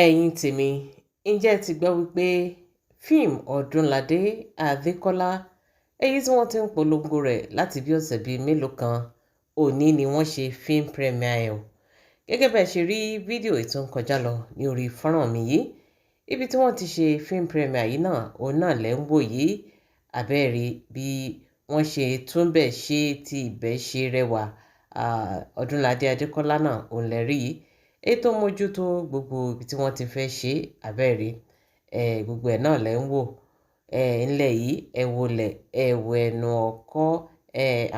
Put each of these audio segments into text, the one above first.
Ẹ̀yin tèmi, ǹjẹ́ ẹ ti gbọ́ wípé fíìmù Ọdúnládé Adékọ́lá, èyí tí wọ́n ti ń polongo rẹ̀ láti bí ọ̀sẹ̀ bíi mélòó kan, òní ni wọ́n ṣe fíìmù premiere ẹ̀ o. Gẹ́gẹ́ bẹ́ẹ̀ ṣe rí fídíò ètò ń kọjá lọ ní orí fọ́nrán mi yìí, ibi tí wọ́n ti ṣe fíìmù premiere yìí náà, òun náà lẹ́ ń wò yìí. Àbẹ́ẹ̀rí bí wọ́n ṣe túnbẹ̀ ṣe tí ibẹ̀ ṣe rẹwà. Ọdúnládé Adékọ́lá náà òun lẹ́ rí yìí. Ètò mójútó gbogbo ibi tí wọ́n ti fẹ́ ṣe àbẹ́ẹ̀rí, gbogbo ẹ̀ náà lẹ́ ń wò. Ńlẹ̀ yìí, ẹ wọlé, ẹ wo ẹnu ọkọ́,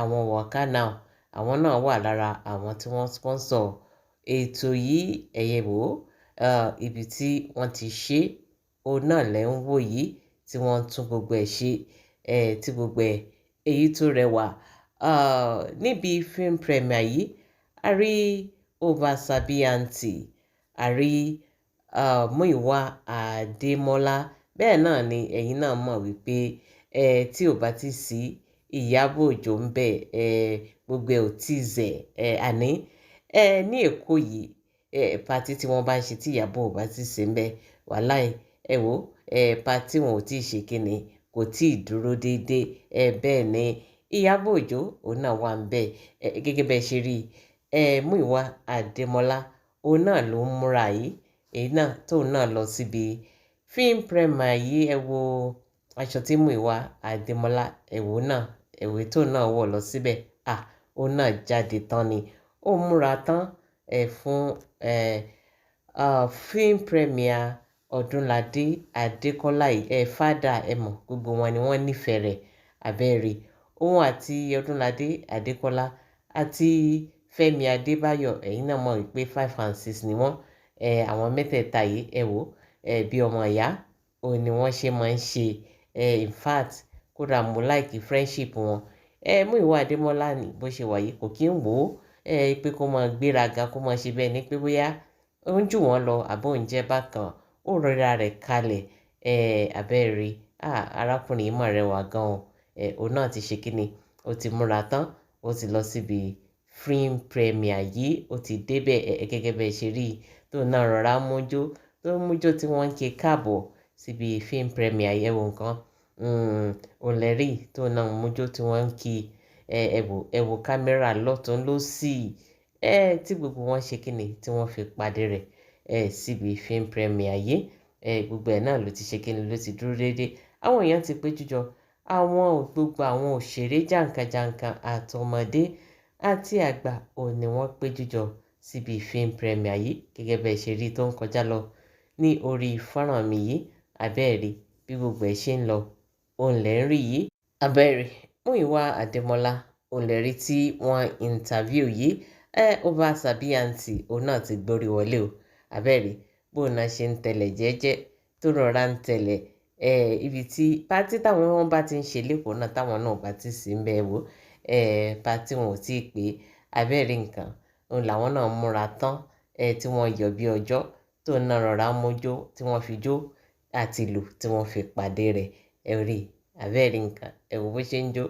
àwọn Waka Now, àwọn náà wà lára àwọn tí wọ́n sponsor ètò yìí. Ẹ̀yẹ wò, ibi tí wọ́n ti ṣe, òun náà lẹ́ ń wò yìí tí wọ́n tún gbogbo ẹ̀ ṣe, tí gbogbo ẹ̀ èyí tó rẹwà. Níbi film premiere yìí, a rí Oversabi Aunty, a rí Múyìwá Adémọ́lá. Bẹ́ẹ̀ náà ni ẹ̀yin náà mọ̀ wípé tí ò bá ti sí Ìyábọ̀ Òjó ń bẹ, gbogbo ẹ̀ ò tí zẹ̀, àní ní Èkó yìí, party tí wọ́n bá ń ṣe tí Ìyábọ̀ ò bá ti sí ń bẹ, wàláì, ẹ wò, party wọn ò tí ì ṣe kíni, kò tí ì dúró déédé. Bẹ́ẹ̀ ni Ìyábọ̀ Òjó òun náà wà ń bẹ, gẹ́gẹ́ bẹ́ẹ̀ ṣe rí. Múyìwá Adémọ́lá òun náà ló ń múra yìí, èyí náà tóun náà lọ síbi film premiere yìí. Ẹ wo aṣọ tí Múyìwá Adémọ́lá, ẹ wò náà, ẹ wò tóun náà wọ̀ lọ síbẹ̀. À, òun náà jáde tán ni. Ó múra tán fún film premiere Ọdúnládé Adékọ́lá yìí. Fada, ẹ mọ̀, gbogbo wọn ni wọ́n nífẹ̀ẹ́ rẹ̀. Àbẹ́ẹ̀rí, òun àti Ọdúnládé Adékọ́lá àti Fẹ́mi Adébáyọ̀, ẹ̀yin náà mọ̀ wípé five and six ni wọ́n. Àwọn mẹ́tẹ̀ẹ̀ta yìí, ẹ wò, bí ọmọ ìyá, òun ni wọ́n ṣe máa ń ṣe. In fact, kódà mo like friendship wọn. Múyìwá Adémọ́lá ní bó ṣe wà yìí kò kí ń wò ó, pé kó máa gbéraga, kó máa ṣe bẹ́ẹ̀ ni pé bóyá ó ń jù wọ́n lọ àbó ń jẹ́ bákan. Ó rọra rẹ̀ kalẹ̀, àbẹ́ẹ̀rí. Ah, arákùnrin yìí mọ̀ rẹwà gan o. Òun náà ti ṣe kíni, ó ti múra tán, ó ti lọ síbi film premiere yìí, ó ti dé bẹ̀, gẹ́gẹ́ bẹ́ẹ̀ ṣe rí tóun náà rọra mójó, tó mójó tí wọ́n ń ké káàbọ̀ síbi film premiere yìí. Ẹ wo nǹkan, òun lẹ rí tóun náà mójó tí wọ́n ń kí. Ẹ wò, ẹ wo kámẹ́rà lọ́tùn lósì, tí gbogbo wọn ṣe kíni, tí wọ́n fi pàdé rẹ̀ síbi film premiere yìí. Gbogbo ẹ̀ náà ló ti ṣe kíni, ló ti dúró déédé. Àwọn èèyàn ti péjú jọ. Àwọn gbogbo àwọn òṣèré jàǹkànjàǹkàn àtọmọdé àti àgbà òun ni wọ́n péjú jọ síbi film premiere yìí gẹ́gẹ́ bẹ́ẹ̀ ṣe rí tó ń kọjá lọ ní orí fọ́nrán mi yìí. Àbẹ́ẹ̀rí bí gbogbo ẹ̀ ṣe ń lọ, òun lẹ̀ ń rí yìí. Àbẹ́ẹ̀rí, Múyìwá Adémọ́lá òun lẹ̀ rí tí wọ́n interview yìí. Oversabi Aunty òun náà ti gbórí wọlé o. Àbẹ́ẹ̀rí bóun náà ṣe ń tẹ̀lẹ̀ jẹ́jẹ́, tó rọra ń tẹ̀lẹ̀. Ibi tí party táwọn wọn bá ti ń ṣe lÉkòó náà táwọn náà bá ti sì ń bẹ, wò, party wọn ò tí ì pé. Àbẹ́ẹ̀rí nǹkan, òun làwọn náà múra tán, tí wọ́n yọ̀ bí ọjọ́, tó náà rọra mójó tí wọ́n fi jó àti ìlù tí wọ́n fi pàdé rẹ̀. Ẹ rí, àbẹ́ẹ̀rí nǹkan, ẹ wò bó ṣe ń jó,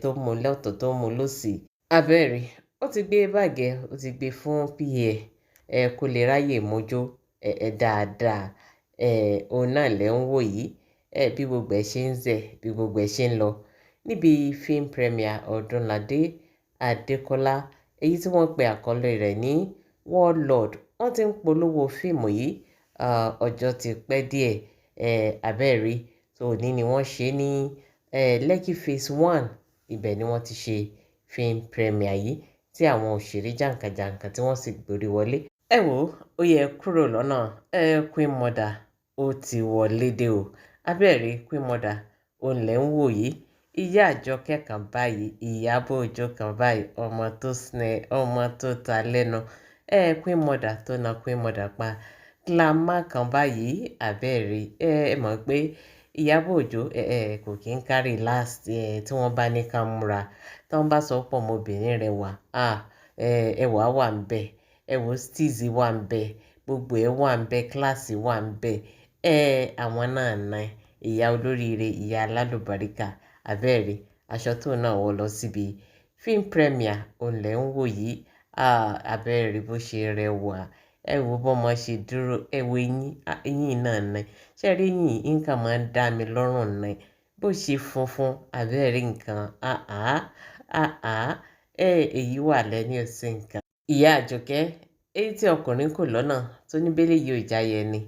tó mú lọ́tọ̀ tó mú lósì. Àbẹ́ẹ̀rí, ó ti gbé báàgì ẹ, ó ti gbé fún PA ẹ kó lè ráyè mójó dáadáa. Òun náà lẹ́ ń wò yìí, bí gbogbo ẹ̀ ṣe ń zẹ̀, bí gbogbo ẹ̀ ṣe ń lọ níbi film premiere Ọdúnládé Adékọ́lá, èyí tí wọ́n pe àkọlé rẹ̀ ní Warlord. Wọ́n ti ń polówó fíìmù yìí, ọjọ́ ti pẹ́ díẹ̀, àbẹ́ẹ̀rí. So òní ni wọ́n ṣe ní Lekki Phase One. Ibẹ̀ ni wọ́n ti ṣe film premiere yìí tí àwọn òṣèré jàǹkànjàǹkàn tí wọ́n sì gbórí wọlé. Ẹ wò ó yẹ kúrò lọ́nà, Queen Mother ó ti wọlé dé o. Àbẹ́ẹ̀rí, Queen Mother òun lẹ̀ ń wò yìí. Ìyá Àjọkẹ́ kan báyìí, Ìyábọ̀ Òjó kan báyìí, ọmọ tó snẹ, ọmọ tó ta lẹ́nu. Queen Mother tó na Queen Mother pa. Glamour kan báyìí, àbẹ́ẹ̀rí. Ẹ mọ̀ pé Ìyábọ̀ Òjó kò kí ń carry last, tí wọ́n bá ní ká múra. Tí wọ́n bá sọ pé ọmọbìnrin rẹwà, ah, ẹwà wà ń bẹ. Ẹ wò, steez wà ń bẹ, gbogbo ẹ wà ń bẹ, class wà ń bẹ. Àwọn náà ná ìyá olóríire, ìyá alálùbáríkà. Àbẹ́ẹ̀rí, aṣọ tó náà wọ̀ lọ síbi film premiere òun lẹ̀ ń wò yìí. Ah, àbẹ́ẹ̀rí bó ṣe rẹwà. Ẹ wo bọ́mọ ṣe dúró, ẹ wo eyín, eyín náà ni. Ṣé ẹ rí eyín yìí? Nǹkan máa ń dá mi lọ́rùn ni. Bó ṣe funfun, àbẹ́ẹ̀rí nǹkan. Àá, àá, ẹ èyí wà lẹ́ni ọ̀sìn nǹkan. Ìyá Àjọkẹ́, èyí tí ọkùnrin kò lọ́nà tó ní bẹ́lẹ̀ yìí ò jáyé ẹni,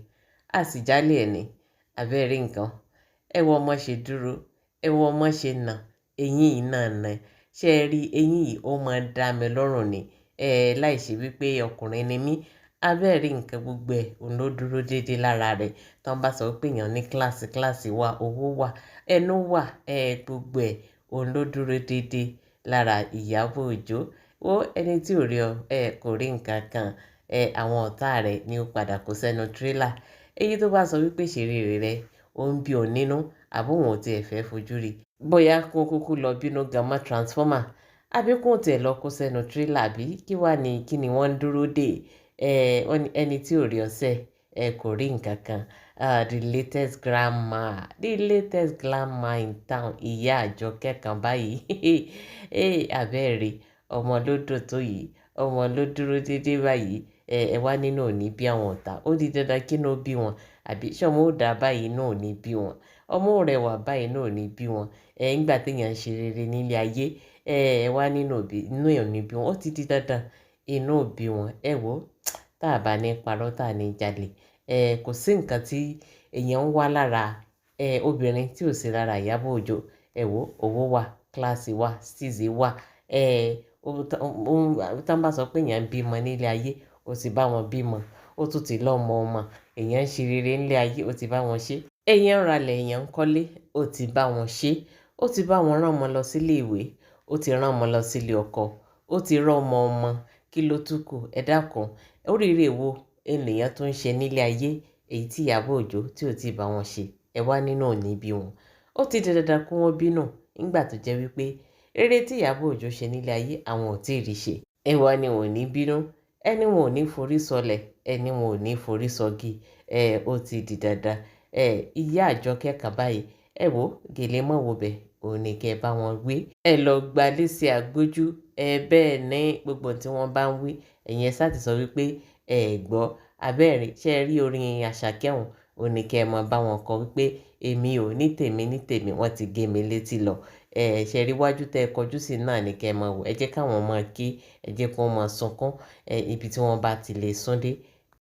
a sì jálè ẹni, àbẹ́ẹ̀rí nǹkan. Ẹ wo ọmọ ṣe dúró, ẹ wo ọmọ ṣe nà, eyín yìí náà ni. Ṣé ẹ rí eyín yìí? Ó máa ń dá mi lọ́rùn ni. Ẹ láìṣe wípé ọkùnrin ni mí, àbẹ́ẹ̀rí nǹkan gbogbo ẹ̀, òun ló dúró déédéé lára rẹ̀. Tí wọ́n bá sọ wípé èèyàn ní kíláàsì, kíláàsì wà, owó wà, ẹnu wà, ẹ gbogbo ẹ̀, òun ló dúró déédéé lára Ìyábọ̀ Òjó. Wo ẹni tí ò rí ọ, ẹ kò rí nǹkan kan. Ẹ àwọn ọ̀tá rẹ̀ ni ó padà kó sẹ́nu tírélà. Èyí tó bá sọ wípé ṣeré rẹ̀, ó ń bí òun nínú, àbí òun ò tí ẹ fẹ́ fojú rí. Bóyá kó kúkú lọ bínú gan mọ́ transformer, àbí kó tẹ̀ lọ kó sẹ́nu tírélà, àbí kí wà ní kí ni wọ́n ń dúró dè. Ẹ ẹni tí ò rí ọṣẹ, ẹ kò rí nǹkan kan. The latest grandma, the latest grandma in town, Ìyá Àjọkẹ́ kan báyìí. Ẹ àbẹ́ẹ̀rí, ọmọ ló dùn tó yìí, ọmọ ló dúró déédéé báyìí. Ẹ wá nínú òní bí àwọn ọ̀tá. Ó di dandan kí inú bí wọn, àbí ṣé ọmọ ó dà báyìí inú ò ní bí wọn. Ọmọ ò rẹwà báyìí inú ò ní bí wọn. Ẹ nígbà tí èèyàn ń ṣe rere nílé ayé, ẹ wá nínú òbí, inú ò ní bí wọn. Ó ti di dandan inú ò bí wọn. Ẹ wò, tá a bá ní parọ́, tá a ní jalè. Ẹ kò sí nǹkan tí èèyàn ń wá lára, ẹ obìnrin tí ò sí lára Ìyábọ̀ Òjó. Ẹ wò, owó wà, kíláàsì wà, steeze wà. Ẹ tí wọ́n bá sọ pé èèyàn ń bímọ nílé ayé, ó ti bá wọn bímọ, ó tún ti lọ́mọ ọmọ. Èèyàn ń ṣe rere nílé ayé, ó ti bá wọn ṣe. Èèyàn ń ralẹ̀, èèyàn ń kọ́lé, ó ti bá wọn ṣe. Ó ti bá wọn rán ọmọ lọ sílé ìwé, ó ti rán ọmọ lọ sílé ọkọ, ó ti rán ọmọ ọmọ. Kí ló tún kù? Ẹ dákun. Oríire wo ènìyàn tó ń ṣe nílé ayé èyí tí Ìyábọ̀ Òjó tí ò tí ì bá wọn ṣe. Ẹ wá nínú òní bí wọn. Ó ti di dandan kí wọ́n bínú nígbà tó jẹ́ wípé rere tí Ìyábọ̀ Òjó ṣe nílé ayé àwọn ò tí ì rí ṣe. Ẹ wá ní wọn ò ní bínú, ẹni wọn ò ní forí sọlẹ̀, ẹni wọn ò ní forí sọgi. Ẹ ó ti di dandan. Ẹ Ìyá Àjọkẹ́ kan báyìí, ẹ wò, gèlè mọ́ wo bẹ̀, òun ní kí ẹ bá wọn wí. Ẹ lọ gba Lizzy Agbójú, ẹ bẹ́ẹ̀ ní gbogbo tí wọ́n bá ń wí. Ẹ̀yin ẹ sá ti sọ wípé ẹ gbọ́. Àbẹ́ẹ̀rí, ṣé ẹ rí orin Àṣàkẹ́ òun? Òun ní kí ẹ mọ̀ bá wọn kọ wípé èmi ò ní tèmi ní tèmi, wọ́n ti gé mi létí lọ. Ẹ ṣé rí wájú tẹ kọjú sí náà ní kí ẹ mọ̀ wò. Ẹ jẹ́ káwọn mọ̀ ké, ẹ jẹ́ kí wọ́n mọ̀ sunkún. Ẹ ibi tí wọ́n bá ti lè sún dé.